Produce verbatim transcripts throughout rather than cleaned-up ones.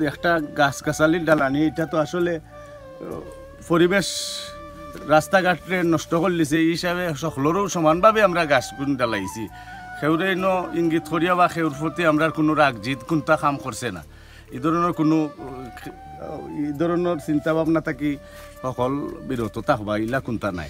একটা গাছ গাছালি ডালানি, এটা তো আসলে, আহ, পরিবেশ, রাস্তাঘাটরে নষ্ট করিলিছে। এই হিসাবে সকলরেউ সমানভাবে আমরা গাছগুন ডালাইছি। কেউরে ইনো ইঙ্গিত করিয়া বা কেউর প্রতি আমরার কুনু রাগ জিদ কুনটা কাম করছে না। ই ধরনর কুনু, আহ, ই ধরনর চিন্তা ভাবনা থাকি সকল বিরত থাকবা, ইলা কুনটা নাই।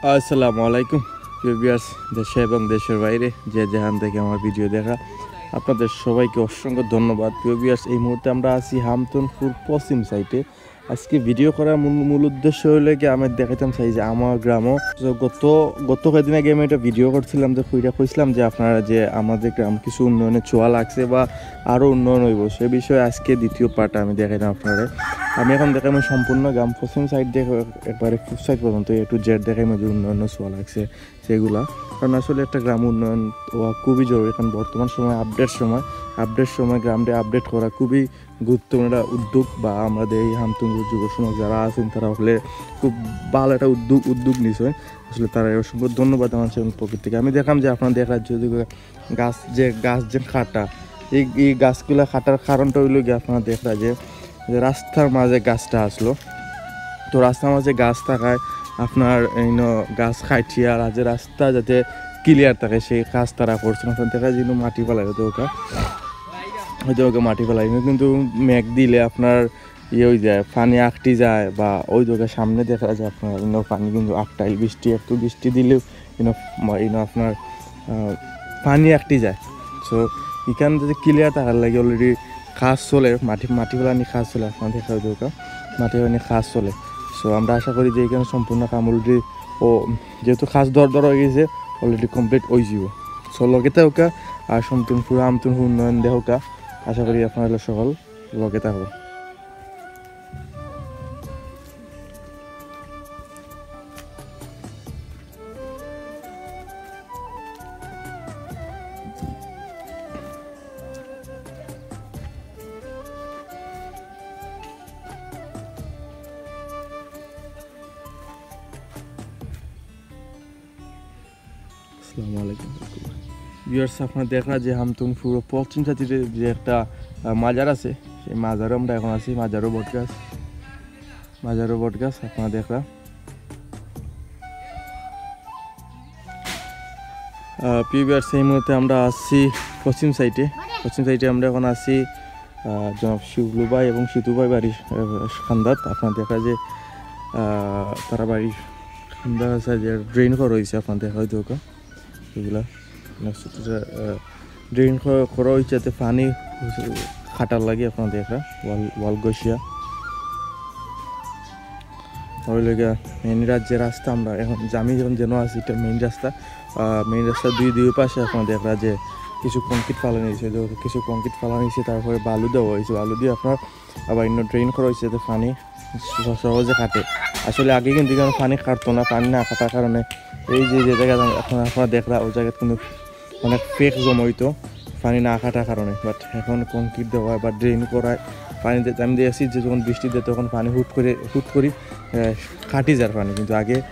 আসসালামু আলাইকুম প্রিয় ভিউয়ার্স, দেশে এবং দেশের বাইরে যে যেখান থেকে আমার ভিডিও দেখা, আপনাদের সবাইকে অসংখ্য ধন্যবাদ। প্রিয় ভিউয়ার্স, এই মুহূর্তে আমরা আছি হামতুনপুর পশ্চিম সাইডে। আজকে ভিডিও করার মূল মূল উদ্দেশ্য হইলো কি, আমি দেখাইতাম চাই যে আমার গ্রামও তো গত গত কয়েকদিন আগে আমি একটা ভিডিও করছিলাম, যে কইরা কইছিলাম যে আপনারা যে আমাদের গ্রাম কিছু উন্নয়নের ছোঁয়া লাগছে বা আরও উন্নয়ন হইব, সে বিষয়ে আজকে দ্বিতীয় পার্ট আমি দেখাইলাম আপনারা। আমি এখন দেখাই আমি সম্পূর্ণ গ্রাম পশ্চিম সাইড দেখে একবারে পূব সাইড পর্যন্ত একটু জেড দেখাই মধ্যে উন্নয়নের ছোঁয়া লাগছে সেগুলা। কারণ আসলে একটা গ্রাম উন্নয়ন হওয়া খুবই জরুরি, কারণ বর্তমান সময় আপডেট সময়, আপডেট সময় গ্রামটা আপডেট করা খুবই গুরুত্বপূর্ণ একটা উদ্যোগ। বা আমাদের এই হামতুনপুর যুব সমাজ যারা আছেন, তারা হলে খুব ভালো একটা উদ্যোগ উদ্যোগ নিছে। আসলে তারা অসংখ্য ধন্যবাদ আমার চ্যানেল পক্ষ থেকে। আমি দেখলাম যে আপনারা দেখরা যদি গাছ, যে গাছ যে কাটা, এই এই গাছগুলা কাটার কারণটা হইলো গিয়া আপনারা দেখরা যে, যে রাস্তার মাঝে গাছটা আসলো, তো রাস্তার মাঝে গাছ থাকায় আপনার এইন গাছ কাটিয়া আর যে রাস্তা যাতে ক্লিয়ার থাকে সেই কাজ তারা করছে না। দেখা যায় মাটি ফালাই হয়তো ওকে, হয়তো ওকে মাটি ফালাই কিন্তু মেঘ দিলে আপনার ইয়ে হয়ে যায়, পানি আটকি যায় বা ওই জায়গায় সামনে দেখা যায় আপনার ইনো পানি কিন্তু আটকাইল, বৃষ্টি একটু বৃষ্টি দিলেও ইনো মা- ইনো আপনার আহ, পানি আটকি যায়। সো এখানে যদি ক্লিয়ার থাকার লাগে অলরেডি কাজ চলে, মাটি মাটি ফালানি কাজ চলে, আপনারা দেখা দরকার মাটি ফালানি কাজ চলে। সো আমরা আশা করি যে এখানে সম্পূর্ণ কাম অলরেডি ও যেহেতু কাজ দর দর হয়ে গেছে, অলরেডি কমপ্লিট হয়ে যাব। সো লগে থাকা আর সম্পূর্ণ পুরো আমতুন উন্নয়ন দেহকা, আশা করি আপনারা সকল লগে থাকবো। আসসালামু আলাইকুম। ভিউয়ার্স, আপনারা দেখরা যে হামতুন পুরো পশ্চিম সাইডে যে একটা আহ, মাজার আছে, সেই মাজারও আমরা এখন আছি। মাজারও বটগাছ, মাজারও বটগাছ আপনারা দেখরা। আহ, প্রিয় ভিউয়ার্স, এই মুহূর্তে আমরা আছি পশ্চিম সাইডে। পশ্চিম সাইডে আমরা এখন আছি আহ, জনাব শিবলু ভাই এবং সিতু ভাই বাড়ির আহ, খান্দাত। আপনারা দেখরা যে আহ, তারা বাড়ির খান্দার সাইডে ড্রেন করা হয়েছে, আপনারা দেখা হয়তো ওকে এগুলা next হচ্ছে, আহ, ড্রেন ক- করা হয়েছে, যাতে পানি কাটার লাগে। আপনারা দেখরা ওয়াল ওয়াল গসিয়া ওই লেগে মেইন যে রাস্তা আমরা এখন জামি যখন যেন আছি, এটা মেইন রাস্তা। মেইন রাস্তা দুই দুই পাশে আপনারা দেখরা যে কিছু কংক্রিট ফালানো হয়েছে, তো কিছু কংক্রিট ফালানো হয়েছে, তারপরে বালু দেওয়া হয়েছে, বালু দিয়ে আপনার আবার ইনো ড্রেন করা হয়েছে, যাতে পানি স- সহজে কাটে। আসলে আগে কিন্তু এখানে পানি কাটতো না, পানি না কাটার কারণে এই যে যে জায়গা এখন আপনারা দেখরা ওই জায়গায় কিন্তু অনেক ফেক জমা হইতো পানি না কাটার কারণে, বাট এখন কংক্রিট দেওয়া বা ড্রেন করায় পানি দে- আমি দেখছি যে যখন বৃষ্টি দেয় তখন পানি হুট করে হুট করি আহ, কাটি যার পানি, কিন্তু আগে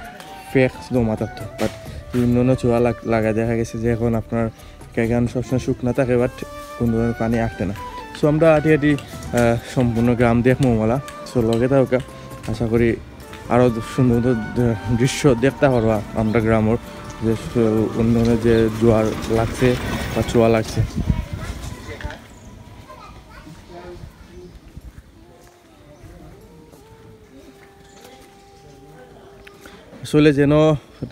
ফেক জমা থাকতো। বাট উন্নয়ন চোরা লাগ- লাগা দেখা গেছে যে এখন আপনার কেগান সবসময় শুকনা থাকে, বাট কোনো ধরনের পানি আটকে না। সো আমরা আটি আটি আহ, সম্পূর্ণ গ্রাম দেখমু মালা। সো লগে থাকা, আশা করি আরও সুন্দর সুন্দর দ- দৃশ্য দেখতে পারবা আমরা গ্রামের, যে সু- উন্নয়নের যে জোয়ার লাগছে বা চোয়া লাগছে। আসলে যেন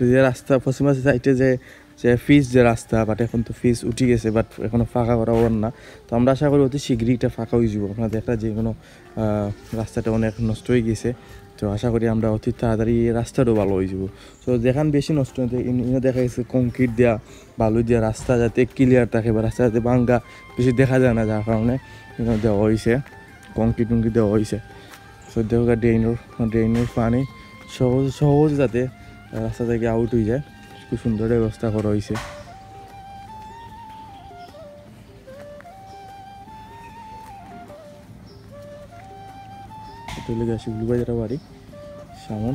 যে রাস্তা পশ্চিম সাইডে যে যে ফিস যে রাস্তা, বাট এখন তো ফিস উঠি গেছে, বাট এখনো ফাঁকা করা ওর না। তো আমরা আশা করি অতি শীঘ্রই এটা ফাঁকা হয়ে যাবো। আপনারা দেখরা যে কোনো আহ, রাস্তাটা অনেক নষ্ট হয়ে গেছে। তো আশা করি আমরা অতি তাড়াতাড়ি এই রাস্তাটাও ভালো হয়ে যাবো। তো যেখান বেশি নষ্ট হইতে ইন- ইনো দেখা গেছে কংক্রিট দেওয়া, বালু দেওয়া রাস্তা যাতে ক্লিয়ার থাকে বা রাস্তা যাতে ভাঙ্গা বেশি দেখা যায় না, যার কারণে ইনো দেওয়া হয়েছে, কংক্রিট টংক্রিট দেওয়া হয়েছে। তো দেখা ড্রেনের ড্রেনের পানি সহজ সহজ যাতে রাস্তা থেকে আউট হয়ে যায়, খুব সুন্দর ব্যবস্থা করা হয়েছে। এটা অইলো গিয়া শিবলু ভাইয়ের বাড়ি, সামন।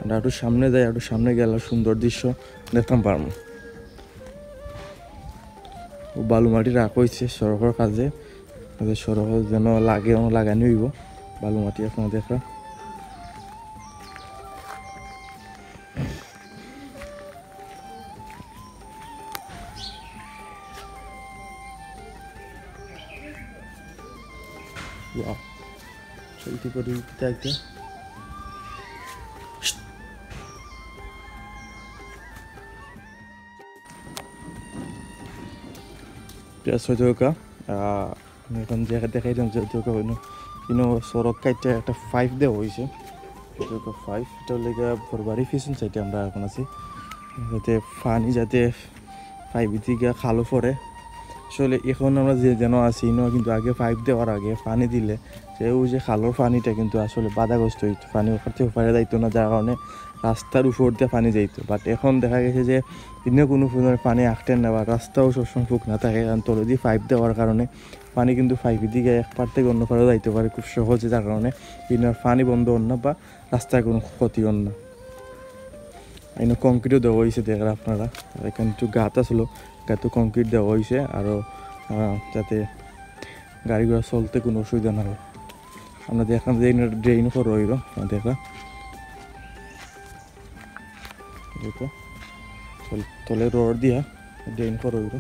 আমরা একটু সামনে যাই, একটু সামনে গেলে সুন্দর দৃশ্য দেখতাম পারমু। ও বালু মাটি রাখা হইছে সড়কর কাজে, যাতে সড়ক যেন লাগে, অনো লাগানি অইবো বালু মাটি। আপনারা দেখরা। Wow. চলতি করি দিতে আগে। প্লাস হয়তো কা, আহ, আমি এখন দেখা, দেখাইলাম যে হয়তো কা অইলো, ইনো সড়ক কাইটে একটা পাইপ দেওয়া হইছে। হয়তো কা পাইপ, এটা অইলো গিয়া বড়বাড়ি পিছন সাইডে আমরা এখন আছি, যাতে পানি যাতে পাইপ দিয়া খালো পড়ে। আসলে এখন আমরা যে যেন আছি, ইনো কিন্তু আগে পাইপ দেওয়ার আগে পানি দিলে যে ওই যে খালোর পানিটা কিন্তু আসলে বাধাগ্রস্ত হইতো, পানি ওখান থেকে ওপারে যাইতো না, যার কারণে রাস্তার উপর দিয়ে পানি যাইতো। বাট এখন দেখা গেছে যে ইনো কোনো ধরনের পানি আটকে না, বা রাস্তাও সবসময় ফুক না থাকে, কারণ তলেদি পাইপ দেওয়ার কারণে পানি কিন্তু পাইপ দিয়া এক পার থেকে অন্য পারে যাইতে পারে খুব সহজে, যার কারণে ইনোর পানি বন্ধ অন না বা রাস্তার কোনো ক্ষতি অন না। ইনো কংক্রিটও দেওয়া হইছে, দেখরা আপনারা। আর এখানে একটু গাত আসলো, গাতো কংক্রিট দেওয়া হইছে আরও, আহ, যাতে গাড়ি ঘোড়া চলতে কোনো অসুবিধা না হয়। আমরা দেখলাম যে ইনো ড্রেন করা হইল, দেখরা। দেখো, তল-, তলে রড দিয়া ড্রেন করা হইল।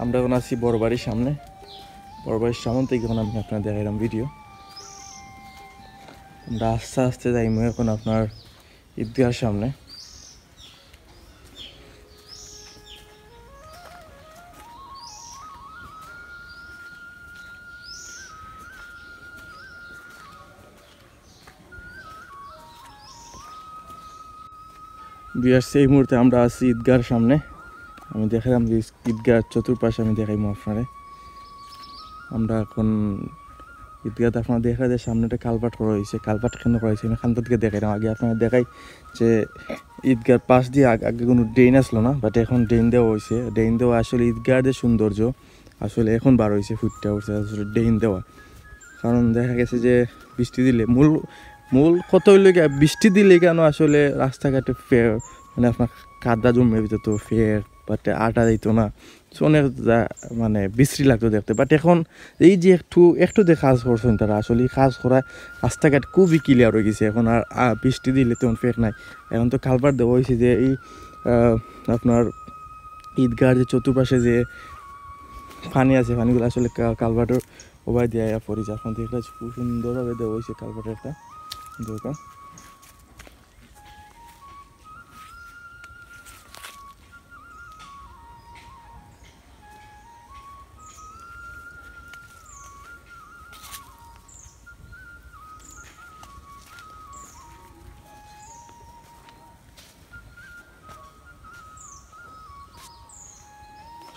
আমরা এখন আছি বড়বাড়ির সামনে। বড়বাড়ির সামন থেকে এখন আমি আপনারে দেখাইলাম ভিডিও। আমরা আস্তে আস্তে যাইমু এখন আপনার ঈদগাহর সামনে। ভিউয়ার্স, এই মুহূর্তে আমরা আছি ঈদগাহর সামনে। আমি দেখাইলাম যে ঈদগাহর চতুর্পাশে আমি দেখাইমু আপনারে। আমরা এখন ঈদগাহতে আপনারা দেখা যায় সামনে একটা কালভার্ট করা হইছে। কালভার্ট কেন করা হইছে আমি খান্দাত গিয়া দেখাইলাম। আগে আপনারে দেখাই যে ঈদগাহর পাশ দিয়া আগ-, আগে কোনো ড্রেন আসলো না, বাট এখন ড্রেন দেওয়া হইছে। ড্রেন দেওয়া আসলে ঈদগাহর যে সৌন্দর্য আসলে এখন বার হইছে, ফুটটা উঠছে আসলে ড্রেন দেওয়া। কারণ দেখা গেছে যে বৃষ্টি দিলে মূল, মূল কথা হইলো গিয়া বৃষ্টি দিলে কেন আসলে রাস্তাঘাটে ফে-, মানে আপনার কাদা জমে ভিতরে তো ফের বাট আটা দিত না। So অনেক যা-, মানে বিশ্রী লাগতো দেখতে। বাট এখন এই যে একটু, একটু যে কাজ করছেন তারা, আসলে এই কাজ করা রাস্তাঘাট খুবই ক্লিয়ার হয়ে গেছে। এখন আর, আর বৃষ্টি দিলে তেমন ফেক নাই। এখন তো কালভার্ট দেওয়া হইছে যে এই, আহ, আপনার ঈদগাহর যে চতুর্পাশে যে পানি আছে, পানিগুলো আসলে কা-, কালভার্টের ওবায় দিয়া আইয়া পড়ি যায়। এখন দেখলে খুব সুন্দরভাবে দেওয়া হইছে কালভার্ট একটা দোকান।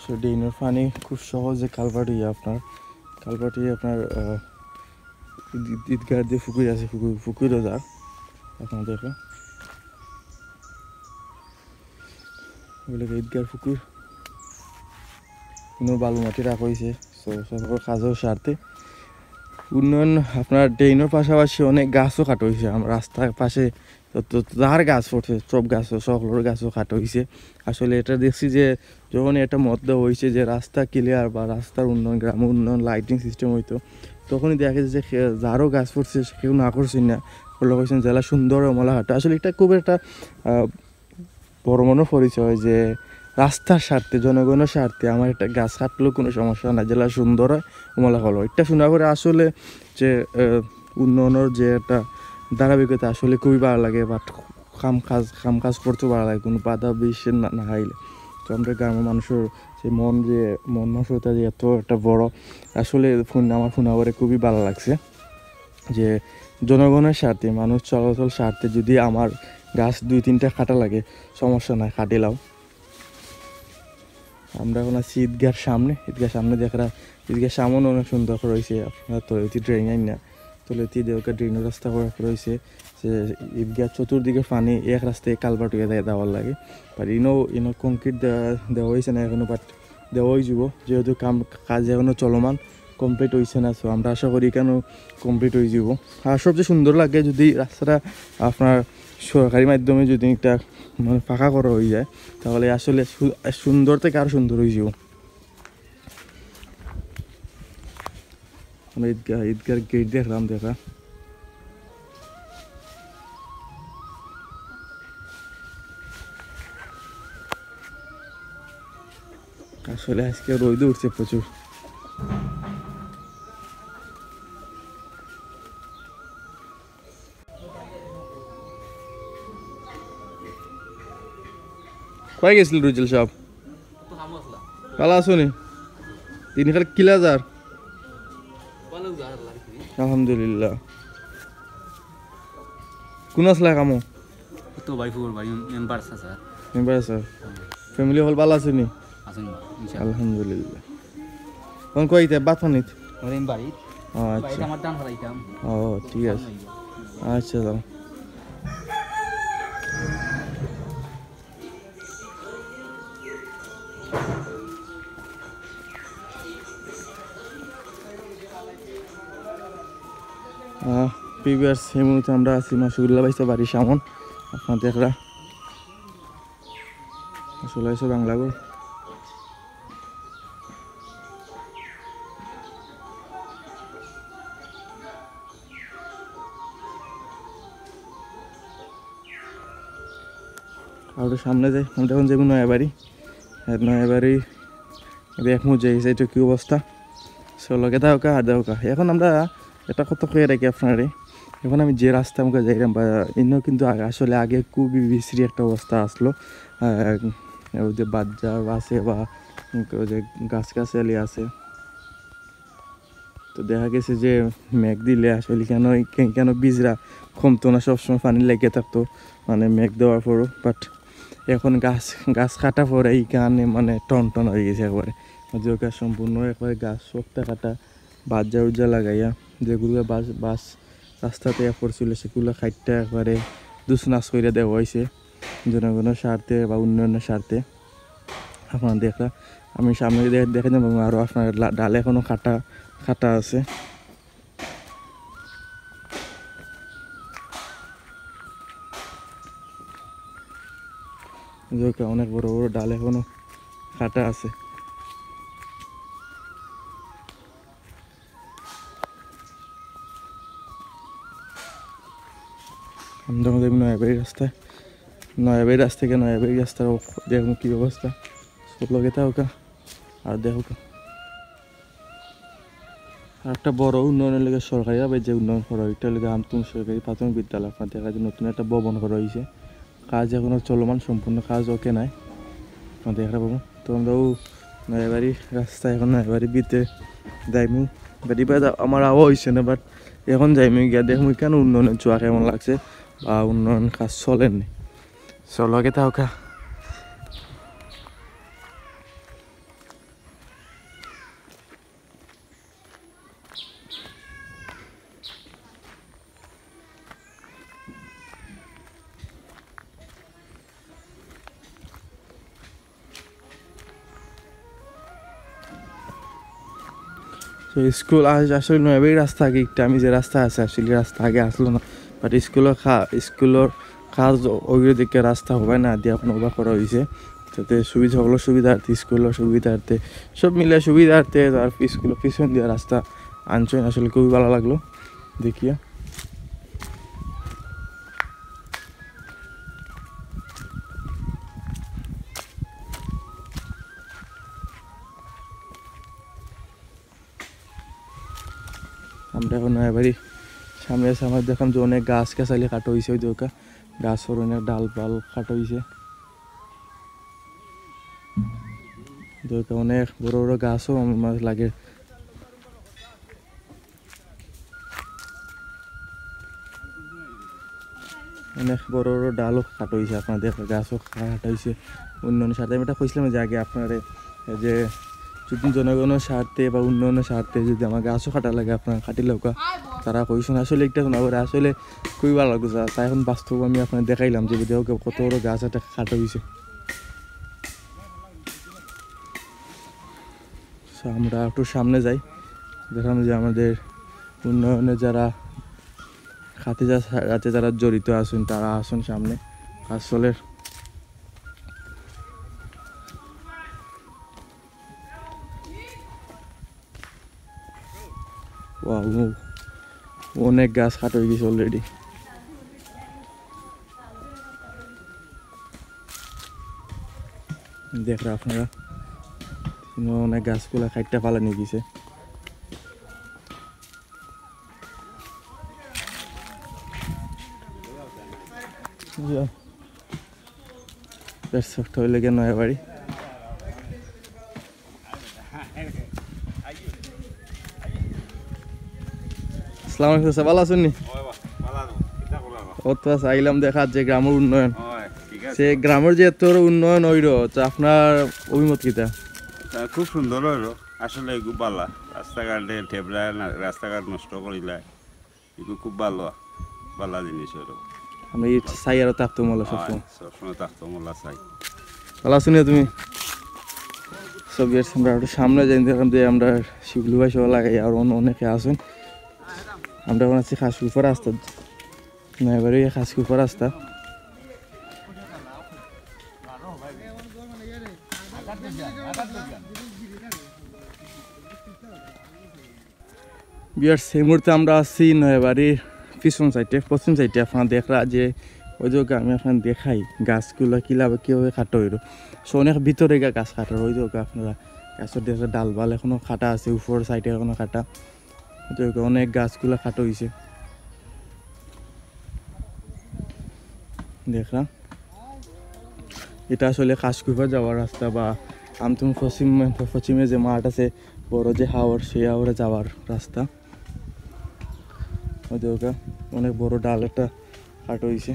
So, ড্রেনের পানি খুব সহজে কালভার্ট হইয়া আপনার, কালভার্ট হইয়া আপনার, আহ, ঈদ-, ঈদগাহ যে পুকুর আছে, পুকুর, পুকুরও যার। আপনারা দেখেন, ওগুলো ঈদগাহ পুকুর, কোনো বালু মাটি রাখা হইছে। So, সরকার কাজের স্বার্থে উন্নয়ন, আপনার ড্রেনের পাশাপাশি অনেক গাছও কাটা হইছে। আমার রাস্তার পাশে যত, যত যার গাছ পড়ছে, সব গাছও, সকলের গাছও কাটা হইছে। আসলে এটা দেখছি যে যখন এটা মত দেওয়া হইছে যে রাস্তা ক্লিয়ার বা রাস্তার উন্নয়ন, গ্রাম উন্নয়ন, লাইটিং সিস্টেম হইতো, তখনই দেখা গেছে যে খে-, যারও গাছ পড়ছে, সে কেউ না করছে না, বলে কইছেন জেলা সুন্দর অমলা কাটা। আসলে এটা খুব একটা, আহ, বড় মনের পরিচয় যে রাস্তার স্বার্থে, জনগণের স্বার্থে আমার একটা গাছ কাটলেও কোনো সমস্যা নাই, জেলা সুন্দর হয়, অমলা ভালো। এটা শোনা করে আসলে যে, আহ, উন্নয়নের যে একটা ধারাবাহিকতা আসলে খুবই ভালো লাগে, বাট কাম কাজ, কাম কাজ করতেও ভালো লাগে, কোনো বাধা বিঘ্ন না, না আইলে। তো আমরা গ্রামের মানুষের যে মন, যে মন মানসিকতা যে এত একটা বড়, আসলে ফোন, আমার ফোন আওয়ারে খুবই ভালো লাগছে যে জনগণের স্বার্থে, মানুষ চলাচল স্বার্থে যদি আমার গাছ দুই তিনটা কাটা লাগে, সমস্যা নাই, কাটিলাও। আমরা এখন আছি ঈদগাহর সামনে। ঈদগাহর সামনে দেখরা, ঈদগাহর সামনে অনেক সুন্দর করা অইছে। আপনারা তো এটি ড্রেন আইন না, তো এটি দেওকা ড্রেনের রাস্তা করা করা অইছে। যে ঈদগাহ চতুর্দিকে পানি এক রাস্তায় কালভার্ট হয়ে যায় দেওয়ার লাগে। আর ইনো ইনো কংক্রিট দেওয়া দেওয়া অইছে না এখনো, বাট দেওয়া অইযিবো, যেহেতু কাম কাজ এখনো চলমান, কমপ্লিট অইছে না। সো আমরা আশা করি কেন কমপ্লিট অইযিবো। আর সবচেয়ে সুন্দর লাগে যদি রাস্তাটা আপনার সরকারি মাধ্যমে যদি একটা মানে পাকা করা অই যায়, তাহলে আসলে সু- সুন্দর থেকে আরো সুন্দর অইযিবো। আমরা ঈদগাহ ঈদগাহর গেট দেখলাম দেখা। আসলে আজকে রোদ উঠছে প্রচুর। কই গেছিল রুজেল সাহেব? ভালা আছো নি? দিন খালি কিলা যার? আলহামদুলিল্লাহ। কোন আসলা কামো? তো ভাই ফুবর বাড়ি মেম্বার আছে স্যার। মেম্বার আছে। ফ্যামিলি হল ভালা আছে নি? আছেন বা, ইনশাআল্লাহ। আলহামদুলিল্লাহ। কোন কইতে বাথনিত? ওরে বাড়ি। ও আচ্ছা। বাড়িতে আমার ধান হারাইতাম। ও ঠিক আছে। আচ্ছা যাও। আহ, ভিউয়ার্স, এই মুহূর্তে আমরা আছি মাসুদুল্লাহ ভাইসাব বাড়ির সামন। আপনারা দেখরা আসলে এসে বাংলা ঘর। আর সামনে যাই, আমরা এখন যাবো নয়াবাড়ি। আর নয়াবাড়ি দেখমু যে এই সাইডে কি অবস্থা। সো লগে থাকউক্কা আর দেখউক্কা। এখন আমরা একটা কথা কইয়া রাখি আপনারে, এখন আমি যে রাস্তা মুখে যাইরাম বা ইনো কিন্তু আগে, আসলে আগে খুবই বিশ্রী একটা অবস্থা আসলো। আহ, ওই যে বাজার আছে বা ওই যে গাছ গাছালি আছে, তো দেখা গেছে যে মেঘ দিলে আসলে কেন কেন বিজরা কমতো না, সবসময় পানি লেগে থাকতো, মানে মেঘ দেওয়ার পরও। বাট এখন গাছ গাছ কাটা পরে এইখানে মানে টন টন হয়ে গেছে একবারে, যে ওকে সম্পূর্ণ একবারে গাছ সবটা কাটা, বাজ্জা উজ্জা লাগাইয়া যেগুলো বাস বাস রাস্তাতে পড়ছিল সেগুলো খাইটটা একবারে দুসনাস করে দেওয়া হয়েছে জনগণের স্বার্থে বা উন্নয়নের স্বার্থে। আপনারা দেখরা, আমি সামনে দে- দেখে যাবো, আরও আপনার লা- ডাল এখনও কাটা কাটা আছে। যাক, অনেক বড় বড় ডাল এখনও কাটা আছে। আমরা যাইমু নয়াবাড়ি রাস্তায়, নয়াবাড়ি রাস্তা থেকে নয়াবাড়ি রাস্তার ও-, দেখমু কি অবস্থা। সব লগে থাকউক্কা আর দেখউক্কা। আর একটা বড় উন্নয়নের লগে সরকারিভাবে যে উন্নয়ন করা হয়, এটা লগে আমতুন সরকারি প্রাথমিক বিদ্যালয়, আপনারা দেখা যায় নতুন একটা ভবন করা হয়েছে। কাজ এখনো চলমান, সম্পূর্ণ কাজ ওকে নাই। আপনারা দেখা পাবো। তো আমরাও নয়াবাড়ি রাস্তা, এখন নয়াবাড়ি ভিতরে যাইমু। বাড়ি বাড়ি আমার আওয়া হয়েছে না, বাট এখন যাইমু গিয়া দেখমু কেন উন্নয়নের ছোঁয়া কেমন লাগছে বা উন্নয়ন কাজ চলেনি। সো লগে থাকউক্কা। তো স্কুল আস-, আসলে নয়াবাড়ি রাস্তা আগে একটা, আমি যে রাস্তা আছে আসলে রাস্তা আগে আসলো না, বাট স্কুলের খা-, স্কুলের কাজ ওই দিকে রাস্তা হবে না দিয়ে এখন ওবা করা হয়েছে, যাতে সুবিধা, সকলের সুবিধার্থে, স্কুলের সুবিধার্থে, সব মিলে সুবিধার্থে আর স্কুলের পিছন দিয়ে রাস্তা আনছেন, আসলে খুবই ভালো লাগলো দেখিয়া। আমরা এখন নয়াবাড়ি সামনে আছে, আমরা দেখলাম যে অনেক গাছ গাছালি কাটা হয়েছে, ওই দরকার গাছর অনেক ডাল পাল কাটা হয়েছে। দরকার অনেক বড় বড় গাছও আমার মাঝে লাগে। অনেক বড় বড় ডালও কাটা হইছে, আপনারা দেখো, গাছও কাটা হইছে উন্নয়নের স্বার্থে। আমি এটা কইছিলাম যে আগে আপনারে, এই যে যদি জনগণর স্বার্থে বা উন্নয়নের স্বার্থে যদি আমার গাছও কাটা লাগে, আপনারা কাটি লউক্কা। তারা কইছইন আসলে একটা শোনা করে আসলে খুবই ভালা লাগছে। তাই এখন বাস্তব আমি আপনারে দেখাইলাম যে দেখউক্কা কত বড় গাছ একটা কাটা অইছে। So, আমরা একটু সামনে যাই, দেখলাম যে আমাদের উন্নয়নে যারা খাতে যা-, যাতে যারা জড়িত আছইন, তারা আছইন সামনে, কাজ চলের। Wow, অনেক গাছ কাটা অই গেছে already। দেখরা আপনারা, অনেক গাছগুলা কাইট্টা ফালানি গেছে। That's all, হইলে গিয়া নয়াবাড়ি। আসসালামু আলাইকুম, চাচা, ভালা আছইন নি? অত আইলাম দেখাত যে গ্রামর উন্নয়ন। সে গ্রামর যে এত উন্নয়ন অইলো, তো আপনার অভিমত কিতা? তা খুব সুন্দর অইলো, আসলে খুব ভালা। রাস্তাঘাটে ঠেবরা না, রাস্তাঘাট নষ্ট করিলা, এগু খুব ভালা, ভালা জিনিস অইলো। আমি চাই আরো থাকতো মহল্লা সবসময়। সবসময় থাকতো মহল্লা চাই। ভালা আছো নি তুমি? So viewers, আমরা একটু সামনে যাই, দেখলাম যে আমরা শিবলু ভাই সহ লাগাই আর অন-, অনেকে আছইন। আমরা এখন আছি খাসকুফা রাস্তা, নয়াবাড়ি খাসকুফা রাস্তা। Viewers, এই মুহূর্তে আমরা আছি নয়াবাড়ির পিছন সাইডে, পশ্চিম সাইডে। আপনারা দেখরা যে ওই যে আমি আপনারে দেখাই গাছগুলা কিলা বা কিভাবে কাটা অইলো। So অনেক ভিতরে গিয়া গাছ কাটার, ওই যে আপনারা গাছর দেখরা ডাল বাল এখনো কাটা আছে, উপর সাইডে এখনো কাটা। ওই যে অনেক গাছগুলা কাটা অইছে। দেখরা, এটা আসলে খাসকুফা যাওয়ার রাস্তা বা আমতুন পশ্চিম, পশ্চিমে যে মাঠ আছে বড় যে হাওর, সেই হাওরে যাওয়ার রাস্তা। ওই যে ওটা অনেক বড় ডাল একটা কাটা অইছে।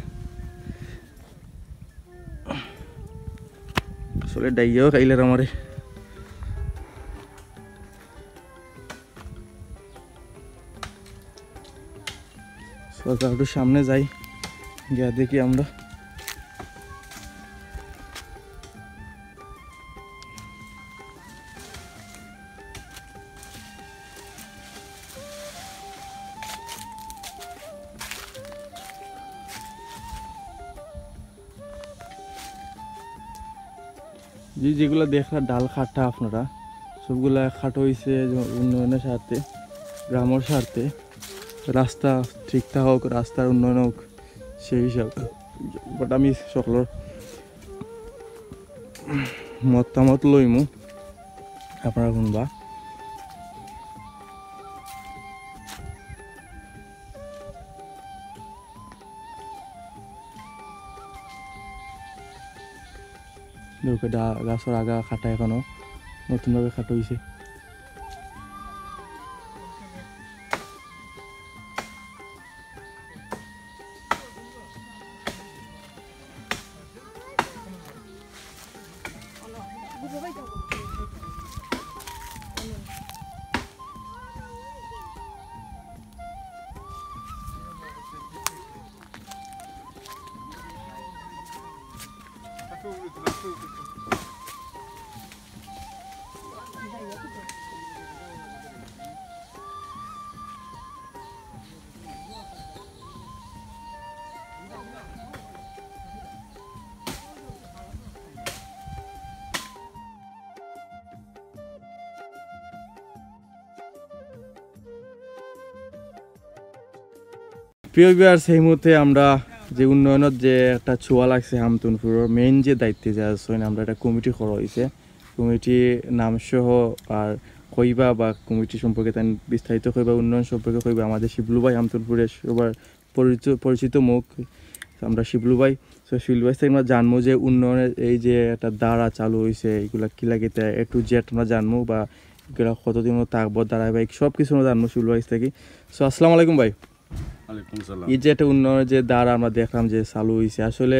আসলে ডাইয়াও খাইলে আমারে। So, একটু সামনে যাই, গিয়া দেখি আমরা। যে যেগুলা দেখরা ডাল কাটা আপনারা, সবগুলা কাটা অইছে যে উন্নয়নের স্বার্থে, গ্রামর স্বার্থে, রাস্তা ঠিক থাকউক, রাস্তার উন্নয়ন অউক, সেই হিসাবে। But আমি সকলর মতামত লইমু, আপনারা হুনবা। দেখো, ডা-, গাছর আগা কাটা এখনো নতুনভাবে কাটা অইছে। প্রিয় viewers, এই মুহূর্তে আমরা যে উন্নয়নের যে একটা ছোঁয়া লাগছে হামতুনপুরের main যে দায়িত্বে যে আছইন, আমরা একটা কমিটি করা অইছে। কমিটির নাম সহ আর কইবা বা কমিটি সম্পর্কে তাই বিস্তারিত কইবা, উন্নয়ন সম্পর্কে কইবা আমাদের শিবলু ভাই, হামতুনপুরের সবার পরিচিত, পরিচিত মুখ আমরা শিবলু ভাই। So শিবলু ভাই থাকি আমরা জানমু যে উন্নয়নের এই যে একটা ধারা চালু অইছে, এগুলা কিলা কিতা A to Z আমরা জানমু বা এগুলা কতদিন থাকবো, ধারাবাহিক সব কিছু আমরা জানমু শিবলু ভাই থাকি। So আসসালামু আলাইকুম ভাই। ওয়ালাইকুম সালাম। এই যে একটা উন্নয়নের যে ধারা আমরা দেখলাম যে চালু অইছে, আসলে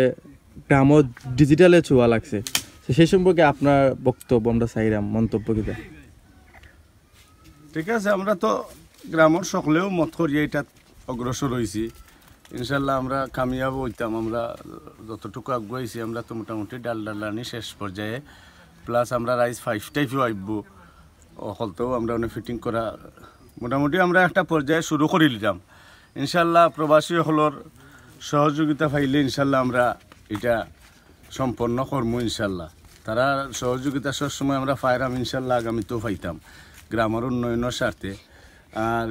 গ্রামও digital-এ ছোঁয়া লাগছে। তো সেই সম্পর্কে আপনার বক্তব্য আমরা চাইলাম, মন্তব্য কিতা? ঠিক আছে, আমরা তো গ্রামর সকলেও মত করিয়া ইটাত অগ্রসর অইছি। ইনশাল্লাহ আমরা কামিয়াব অইতাম। আমরা যতটুকু আগুয়াইছি, আমরা তো মোটামুটি ডাল ডালানি শেষ পর্যায়ে, প্লাস আমরা রাইস ফাইভ টাইপও আইব, অকলতেও আমরা অনেক ফিটিং করা, মোটামুটি আমরা একটা পর্যায়ে শুরু করি নিলাম। ইনশাল্লাহ প্রবাসী অকলর সহযোগিতা পাইলে ইনশাল্লাহ আমরা ইটা সম্পন্ন করমু ইনশাল্লাহ। তারার সহযোগিতা সবসময় আমরা পাইরাম, ইনশাল্লাহ আগামীতেও পাইতাম গ্রামর উন্নয়নর স্বার্থে। আর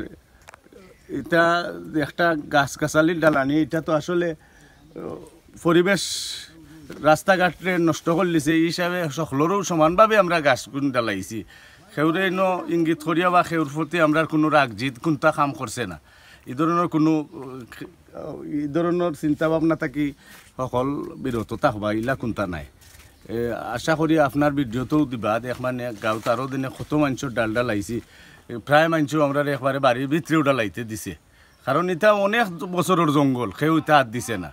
ইটা একটা গাছ গাছালি ডালানি, ইটা তো আসলে আহ, পরিবেশ রাস্তাঘাটরে নষ্ট করিলিছে, এই হিসাবে সকলরও সমানভাবে আমরা গাছগুন ডালাইছি। কেউরে ইনো ইঙ্গিত করিয়া বা কেউর প্রতি আমরার কুনু রাগ জিদ কুনতা কাম করছে না। ই ধরনর কুনু আহ, ই ধরনর চিন্তা ভাবনা থাকি সকল বিরত থাকবা, ইলা কুনতা নাই। এ, আশা করি আপনার ভিডিওতেও দিবা, দেখ মানে গাঁওত আরও দিনে কত মানষর ডাল ডালাইছি। এ, প্রায় মানষও আমরারে একবারে বাড়ির ভিতরেও ডালাইতে দিছে, কারণ ইটা অনেক বছরর জঙ্গল, কেউ ইটা আত দিছে না।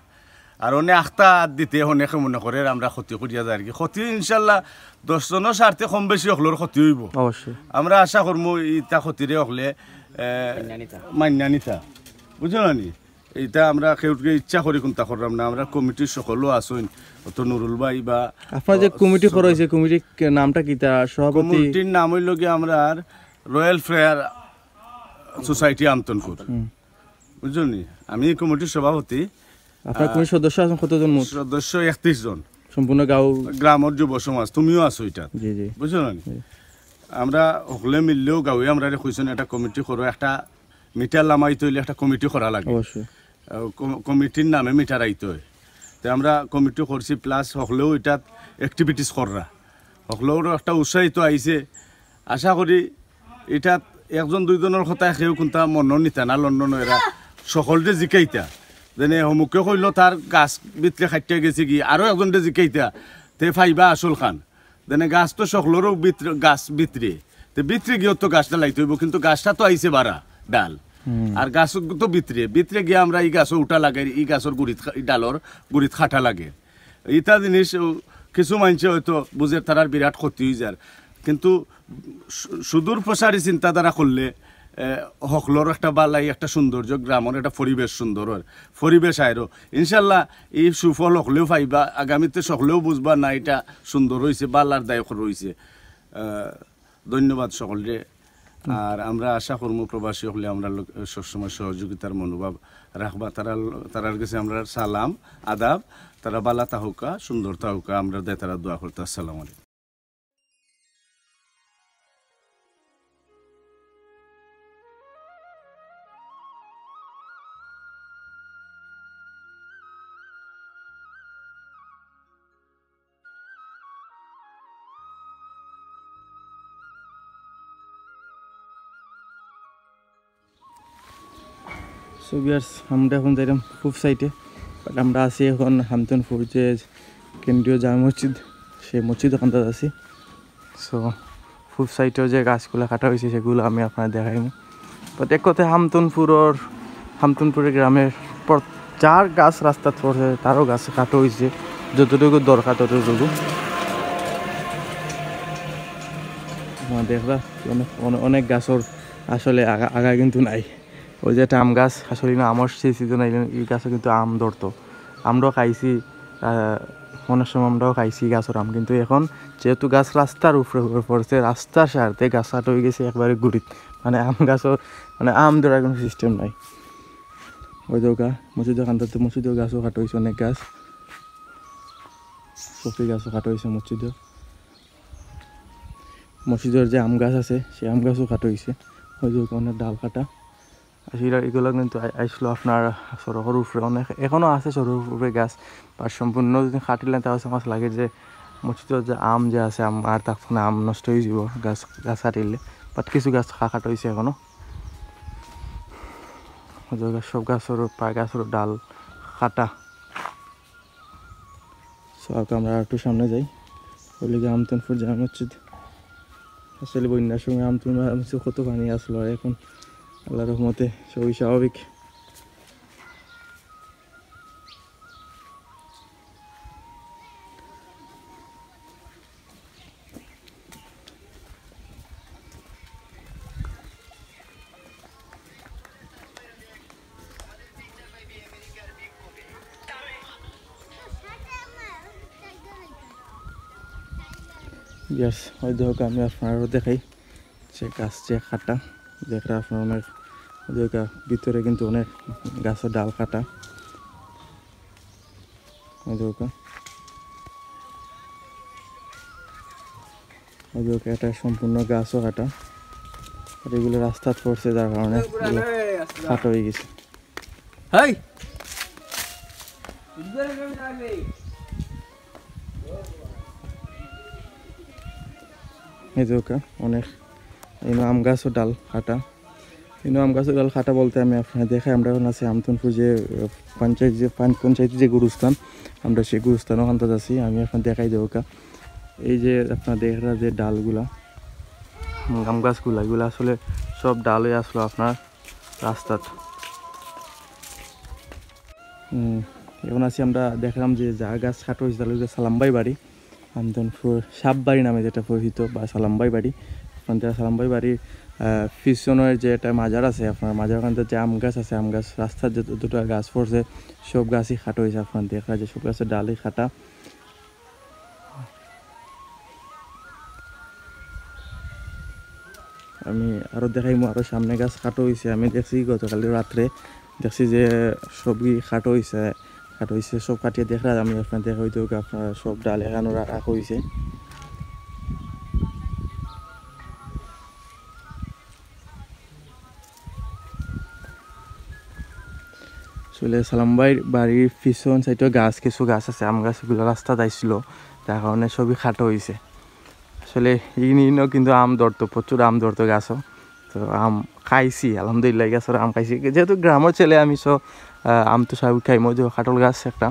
আর অনেক আখতা আত দিতে অনেকে মনে করের আমরা ক্ষতি করিয়া যাইরগি। ক্ষতি ইনশাল্লাহ দশ জনর স্বার্থে কম বেশি অকলর ক্ষতি অইব। অবশ্যই। আমরা আশা করমু ইটা ক্ষতিরে অকলে মান্না নিতা, বুঝছো না নি? ইটা আমরা কেউকে ইচ্ছা করি কুনতা করলাম না। আমরা কমিটির সকলও আছইন, অত নুরুল ভাই বা আপনার যে কমিটি করা হয়েছে, কমিটির নামটা কিতা? সভাপতি? কমিটির নাম অইল গিয়া আমরার রয়্যাল ফ্লেয়ার সোসাইটি আমতনপুর, বুঝছো নি? আমি এই কমিটির সভাপতি। আপনার কমিটির সদস্য আছইন কতজন মোট? সদস্য একত্রিশ জন। সম্পূর্ণ গাঁও? গ্রামর যুব সমাজ, তুমিও আছো ইটাত। জি, জি। বুঝছো না নি? আমরা হকলে মিললেও গাঁওয়ে আমরারে কইছইন একটা কমিটি করো, একটা মিটার লামাইতে অইলে একটা কমিটি করা লাগে। অবশ্যই। আহ, কম-, কমিটির নামে মিটার আইতে হয়। তে আমরা কমিটি করছি, প্লাস হকলেও ইটাত অ্যাক্টিভিটিস কররা, হকলেও একটা উৎসাহিত আইছে। আশা করি ইটাত একজন দুইজনর কথায় কেউ কুনতা মনো নিতা না, লন্ডন এরা সকলরে জিকাইতা, যেনে হমুকে কইল তার গাছ ভিতরে খাটিয়া গেছে কি, আরো একজনরে জিকাইতা, তে পাইবা আসল খান। যেনে গাছ তো সকলরও ভিতরে, গাছ ভিতরে, তে ভিতরে গিয়ে তো গাছটা লাইতে অইব, কিন্তু গাছটা তো আইছে বারা ডাল, আর গাছ তো ভিতরে, ভিতরে গিয়া আমরা ই গাছও উঠা লাগে, ই গাছর গুড়িত খা-, ই ডালর গুড়িত খাটা লাগে। ইতা জিনিস, ও, কিছু মানষে হয়তো বুঝের তারার বিরাট ক্ষতি অই যার, কিন্তু সু-, সুদূর প্রসারী চিন্তাধারা করলে, এ, হকলর একটা বালাই, একটা সৌন্দর্য, গ্রামর একটা পরিবেশ সুন্দর অয়, পরিবেশ আয়রো। ইনশাল্লাহ ই সুফল হকলেও পাইবা, আগামীতে সকলেও বুঝবা না ইটা সুন্দর অইছে, বালার দায়ক রইছে। আহ, ধন্যবাদ সকলরে। আর আমরা আশা করমু প্রবাসী হকলে আমরা লোক-, সবসময় সহযোগিতার মনোভাব রাখবা। তারা, তারার গেছে আমরা সালাম, আদাব, তারা বালা তাহুকা, সুন্দর তাহুকা, আমরা দেয় তারা দোয়া করতে। আসসালামু আলাইকুম। সো ভিউয়ার্স, আমরা এখন যাইলাম পূব সাইডে, বাট আমরা আছি এখন হামতনপুর যে কেন্দ্রীয় জামে মসজিদ, সেই মসজিদ ওখানটাত আছি। সো পূব সাইডেও যে গাছগুলা কাটা হইছে সেগুলা আমি আপনারে দেখাইমু। বাট এক কথায় হামতনপুরর, হামতনপুরের গ্রামের প্র-, যার গাছ রাস্তাত পড়ছে তারও গাছ কাটা হইছে, যতটুকু দরকার ততটুকু। হ্যাঁ, দেখরা অনেক, অনেক, অনেক গাছর আসলে আগা, আগা কিন্তু নাই। ওই যে একটা আম গাছ, আসলে না আমর সেই সিজন আইলে এই গাছও কিন্তু আম ধরতো, আমরাও খাইছি। আহ, অনেক সময় আমরাও খাইছি গাছর আম, কিন্তু এখন যেহেতু গাছ রাস্তার উপরে উপরে পড়ছে, রাস্তার স্বার্থে গাছ কাটা হয়ে গেছে একবারে গুড়িত, মানে আম গাছও, মানে আম ধরার কোনো সিস্টেম নাই। ওই যে ওগা মসজিদর কান্দাতে, মসজিদর গাছও কাটা হয়েছে, অনেক গাছ, কফি গাছও কাটা হয়েছে মসজিদর। মসজিদর যে আম গাছ আছে, সেই আম গাছও কাটা হইছে। ওই যে ওখানে ডাল কাটা। আসলে এগুলা কিন্তু আই-, আইসলো আপনার সড়কর উপরে অনেক, এখনো আছে সড়কর উপরে গাছ, but সম্পূর্ণ যদি কাটিলে তাহলে আমার লাগে যে মসজিদর যে আম যে আছে, আম আর থাকতো না, আম নষ্ট হয়ে যাব গাছ, গাছ কাটিলে। But কিছু গাছ কা-, কাটা হইছে এখনো। ওই যে সব গাছর, প্রায় গাছর ডাল কাটা। সো, আমরা একটু সামনে যাই, ওই লিগে আমতনপুর জামে মসজিদ। আসলে বন্যার সময় আমতনপুর কত পানি আসলো, আর এখন আল্লাহর রহমতে সবই স্বাভাবিক। ইয়াস, ওই দেখো, আমি আপনারারে দেখাই যে গাছ যে কাটা, দেখরা আপনারা অনেক, ওই দেখো, ভিতরে কিন্তু অনেক গাছর ডাল কাটা। ওই দেখো, ওই দেখো, এটা সম্পূর্ণ গাছও কাটা, আর এগুলো রাস্তাত পড়ছে, যার কারণে এগুলো কাটা হয়ে গেছে। হেই, এই যে ওকা অনেক, ইনো আম গাছও ডাল কাটা। ইনো আম গাছও ডাল কাটা বলতে আমি আপনারে দেখাই, আমরা এখন আছি আমতনপুর যে, আহ, পঞ্চায়েত যে, পঞ্চ-, পঞ্চায়েত যে গুরুস্থান, আমরা সেই গুরুস্থান ওখানটাত আছি। আমি আপনারে দেখাই দেবো কা। এই যে আপনারা দেখরা যে ডালগুলা, আম গাছগুলা, এগুলা আসলে সব ডালই আসলো আপনার রাস্তাত। হুম, এখন আছি আমরা, দেখলাম যে যা গাছ কাটা হয়েছে, তাহলে যে সালামবাই বাড়ি, আমতনপুর সাববাড়ি নামে যেটা পরিচিত, বা সালামবাই বাড়ি। ওখান থেকে সালামবাই বাড়ির, আহ, পিছনের যে একটা মাজার আছে, আপনার মাজার ওখান থেকে যে আম গাছ আছে, আম গাছ, রাস্তার যত দুটো গাছ পড়ছে, সব গাছই কাটা হয়েছে। আপনার দেখা যায় সব গাছের ডালই কাটা। আমি আরো দেখাইমু, আরো সামনে গাছ কাটা হইছে। আমি দেখছি গতকাল রাত্রে, দেখছি যে সবই কাটা হইছে, কাটা হইছে, সব কাটিয়ে দেখরা। আমি আপনারে দেখাই দেবো, আপনার সব ডাল এখানো রা-, রাখা হইছে। আসলে সালাম ভাইর বাড়ির পিছন সাইডে গাছ, কিছু গাছ আছে, আম গাছ, এগুলো রাস্তাত আইছিল, যার কারণে সবই কাটা হইছে। আসলে ইন-, ইনো কিন্তু আম ধরতো, প্রচুর আম ধরতো গাছও। তো আম খাইছি, আলহামদুলিল্লাহ, গাছর আম খাইছি। যেহেতু গ্রামের ছেলে আমি, so, আহ, আম তো সব খাইমু, যে কাটল গাছ একটা,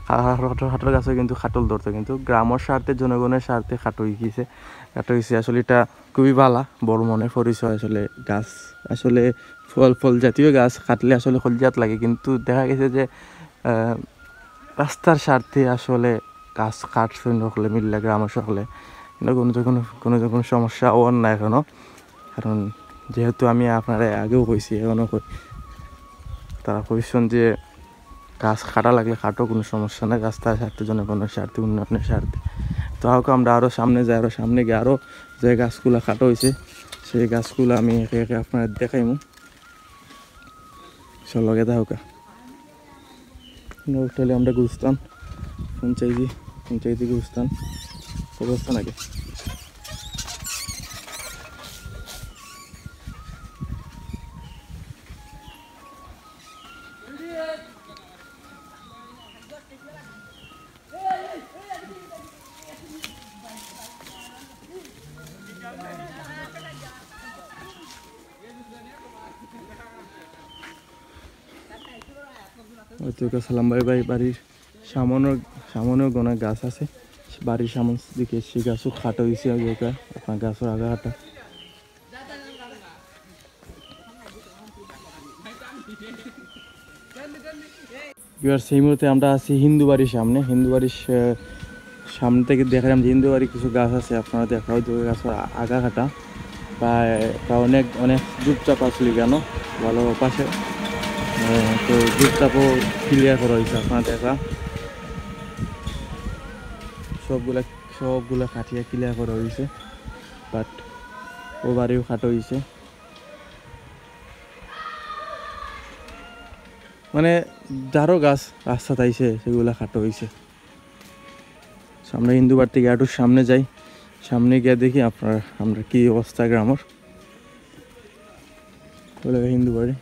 কা-, কাটল, কাটল গাছও কিন্তু কাটল ধরতো, কিন্তু গ্রামের স্বার্থে, জনগণের স্বার্থে কাটা হইছে, কাটা হইছে। আসলে এটা খুবই ভালা, বড় মনের পরিচয়। আসলে গাছ, আসলে ফল, ফল জাতীয় গাছ কাটলে আসলে কলিজাত লাগে, কিন্তু দেখা গেছে যে, আহ, রাস্তার স্বার্থে আসলে গাছ কাটছইন সকলে মিললে, গ্রামের সকলে। কিন্তু কোনো তো কোনো, কোনো তো কোনো সমস্যা ওর না এখনো, কারণ যেহেতু আমি আপনারে আগেও কইছি, এখনো কই, তারা কইছেন যে গাছ কাটা লাগলে কাটো, কোনো সমস্যা নাই, রাস্তার স্বার্থে, জনগণের স্বার্থে, উন্নয়নের স্বার্থে। তো হোক, আমরা আরও সামনে যাই, আরও সামনে গিয়ে আরও যে গাছগুলা কাটা হইছে, সেই গাছগুলা আমি একে একে আপনারে দেখাইমু। চলো, লগে থাকো। হোটেলে আমরা গুরুস্থান, পঞ্চায়েতি, পঞ্চায়েতি গুরুস্থান, কবরস্থান আগে। ওই তো সালাম ভাই, ভাই বাড়ির সামনে, সামনেও গোনা গাছ আছে, বাড়ির সামন দিকে সেই গাছও কাটা হইছে, ওই যে ওটা আপনার গাছর আগা কাটা। Viewers, এই মুহূর্তে আমরা আছি হিন্দু বাড়ির সামনে। হিন্দু বাড়ির সা-, সামনে থেকে দেখালাম যে হিন্দু বাড়ির কিছু গাছ আছে, আপনারা দেখা হয়তো ওই গাছর আ-, আগা কাটা। প্রায়, প্রায় অনেক, অনেক ঝুপঝাপ আছিল কেন ভালো পাশে। আহ, তো ঝুপঝাপও ক্লিয়ার করা হয়েছে, আপনারা দেখা। সবগুলা, সবগুলা কাটিয়া ক্লিয়ার করা হয়েছে, বাট ও বাড়িও কাটা হয়েছে। মানে, যারও গাছ রাস্তাত আইছে, সেগুলা কাটা হইছে। So, আমরা হিন্দু বাড়ি থেকে একটু সামনে যাই, সামনে গিয়ে দেখি আপনার, আমরা কি অবস্থা গ্রামের। বলে হিন্দু বাড়ি।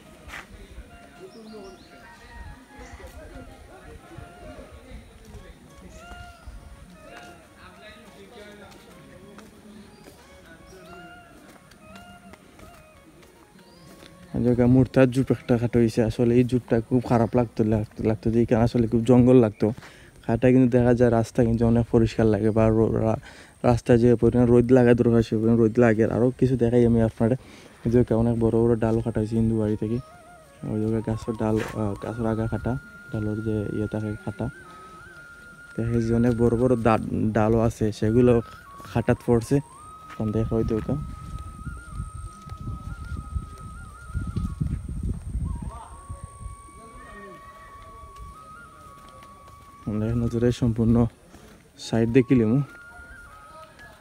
এই জায়গা মুর্তার ঝুপ একটা কাটা হইছে। আসলে এই ঝুপটা খুব খারাপ লাগতো, লাগ-, লাগতো যে এখানে আসলে খুব জঙ্গল লাগতো। কাটা কিন্তু দেখা যায় রাস্তা কিন্তু অনেক পরিষ্কার লাগে, বা রো-, রা-, রাস্তা যে পরিমাণ রোদ লাগা দরকার, সে পরিমাণ রোদ লাগে। আরও কিছু দেখাই আমি আপনারে। এই জায়গা অনেক বড় বড় ডাল কাটা হইছে হিন্দু বাড়ি থেকে। ওই জায়গা গাছর ডাল, আহ, গাছর আগা কাটা, ডালর যে ইয়ে থাকে কাটা। দেখা যায় যে অনেক বড় বড় দা-, ডালও আছে, সেগুলো কাটাত পড়ছে। এখন দেখা হয়তো ওটা। আমরা এখন নজরে সম্পূর্ণ সাইড দেখিলিমু।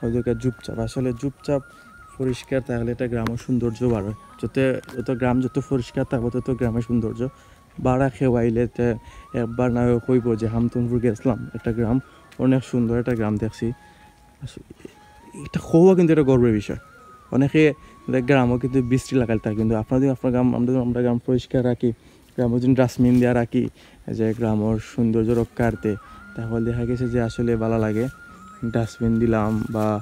ওই জায়গায় চুপচাপ, আসলে চুপচাপ পরিষ্কার থাকলে একটা গ্রামের সৌন্দর্য বাড়ে। যত, যত গ্রাম যত পরিষ্কার থাকবে, তত গ্রামের সৌন্দর্য বাড়া। কেউ আইলে তে একবার না হয় কইব যে, "হামতনপুর গেছিলাম, একটা গ্রাম, অনেক সুন্দর একটা গ্রাম দেখছি।" আসলে এটা কওয়া কিন্তু একটা গর্বের বিষয়। অনেকে দেখ গ্রামও কিন্তু বৃষ্টি লাগাইল তার, কিন্তু আপনারা যদি আপনার গ্রাম, আমরা যদি আমরা গ্রাম পরিষ্কার রাখি, গ্রামও যদি ডাস্টবিন দেওয়া রাখি, যে গ্রামের সৌন্দর্য রক্ষার্থে, তাহলে দেখা গেছে যে আসলে ভালো লাগে। ডাস্টবিন দিলাম বা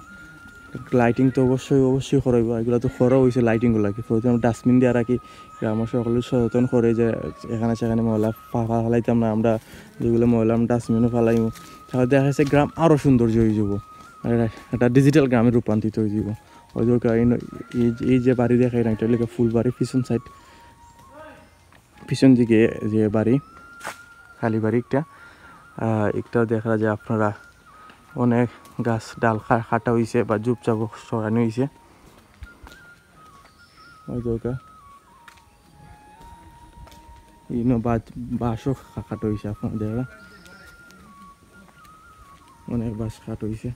লাইটিং তো অবশ্যই, অবশ্যই করা অইবো। এগুলা তো করা অইছে, লাইটিংগুলা কি প্রথমে ডাস্টবিন দেওয়া রাখি, গ্রামের সকলে সচেতন করে যে এখানে সেখানে ময়লা ফা-, ফা-, ফালাইতাম না আমরা, যেগুলো ময়লা আমরা ডাস্টবিনও ফালাইমু, তাহলে দেখা গেছে গ্রাম আরও সৌন্দর্য হয়ে যাবো। আর একটা ডিজিটাল গ্রামে রূপান্তরিত হয়ে যাবো। ওই যে ওকে এই ন-, এই যে, এই যে বাড়ি দেখাইলাম, এটা হলো গিয়ে ফুলবাড়ি পিছন সাইড, পিছন দিকে যে বাড়ি, খালি বাড়ি একটা। আহ, একটা দেখা যায় আপনারা অনেক গাছ ডাল খা-, কাটা হইছে বা চুপচাপ সরানো হইছে। ওই যে ওটা। ইনো বাঁশ, বাঁশও খা-, কাটা হইছে আপনারা দেখা। অনেক বাঁশ কাটা হইছে।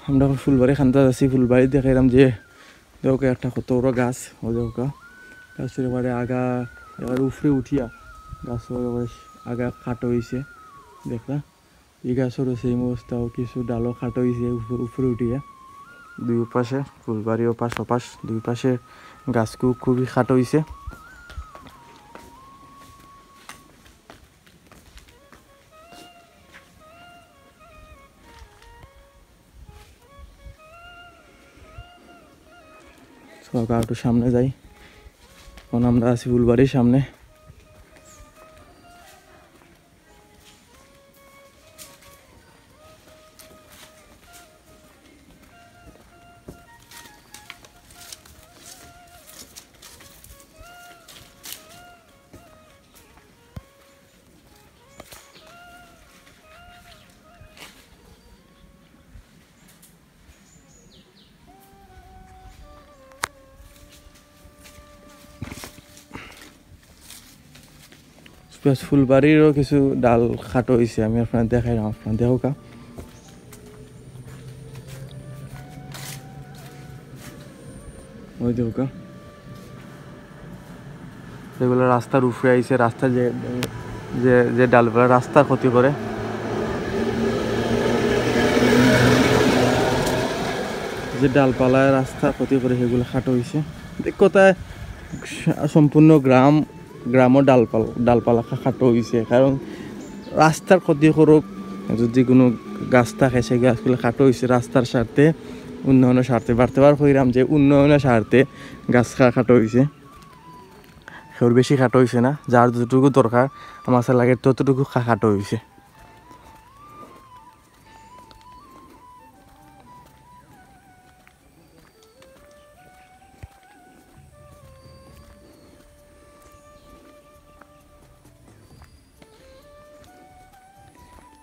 আমরা এখন ফুলবাড়ি খান্দাত আছি, ফুলবাড়ি দেখাইলাম যে দেখো একটা কত বড় গাছ, ও দেখো গাছের এবারে আগা এবার উপরে উঠিয়া গাছ এবারে আগা কাটা হইছে, দেখলা এই গাছেরও সেম অবস্থা, ও কিছু ডালও কাটা হইছে উপরে, উপরে উঠিয়া। দুই পাশে ফুলবাড়ি ও পাশ ওপাশ দুই পাশে গাছ খু-, খুবই কাটা হইছে। চলো, একটু সামনে যাই। এখন আমরা আছি ফুলবাড়ির সামনে। প্লাস ফুলবাড়িরও কিছু ডাল কাটা হইছে, আমি আপনারে দেখাইলাম, আপনারা দেখো কা। ওই দেখো কা। যেগুলো রাস্তার উপরে আইছে, রাস্তা যে, যে, যে ডালপালা রাস্তার ক্ষতি করে, যে ডালপালায় রাস্তার ক্ষতি করে, সেগুলো কাটা হইছে। এক কথায় স-, সম্পূর্ণ গ্রাম, গ্রামও ডালপাল-, ডালপালা কা-, কাটা হইছে। কারণ রাস্তার ক্ষতি করুক, যদি কোনো গাছ থাকে, সেই গাছগুলো কাটা হইছে রাস্তার স্বার্থে, উন্নয়নের স্বার্থে। বারবার কইরাম যে উন্নয়নের স্বার্থে গাছ কা-, কাটা হইছে। কেউর বেশি কাটা হইছে না, যার যতটুকু দরকার আমার কাছে লাগে ততটুকু কা-, কাটা হইছে।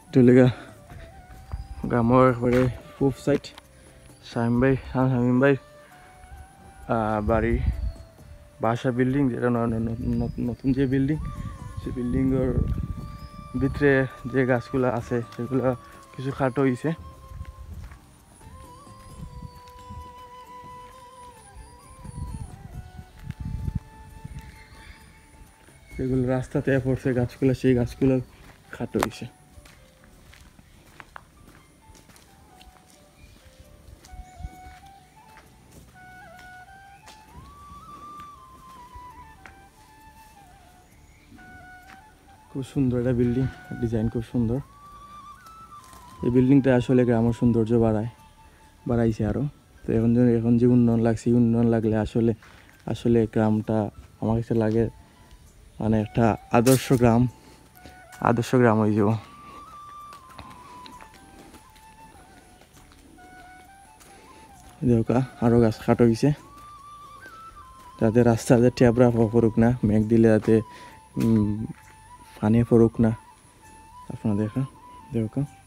এটা হইলো গা গ্রামর একবারে পূব সাইড। শামীম ভাই, হ্যাঁ, শামীম ভাই, আহ, বাড়ি, বাসা বিল্ডিং, যেটা ন-, ন-, ন-, ন-, নতুন যে বিল্ডিং, সেই বিল্ডিংয়ের ভিতরে যে গাছগুলা আছে, সেগুলা কিছু কাটা হইছে। যেগুলো রাস্তাতে পড়ছে গাছগুলা, সেই গাছগুলা কাটা হইছে। খুব সুন্দর একটা বিল্ডিং, ডিজাইন খুব সুন্দর। এই বিল্ডিংটা আসলে গ্রামের সৌন্দর্য বাড়ায়, বাড়াইছে আরও। তো এখন যে, এখন যে উন্নয়ন লাগছে, এই উন্নয়ন লাগলে আসলে, আসলে গ্রামটা আমার কাছে লাগে মানে একটা আদর্শ গ্রাম, আদর্শ গ্রাম হয়ে যাবো। দেখউক্কা, আরও গাছ কাটা অইছে, যাতে রাস্তাত টেবরা পড়ুক না, মেঘ দিলে যাতে, উম, পানি পড়ুক না। আপনারা দেখউক্কা, দেখউক্কা,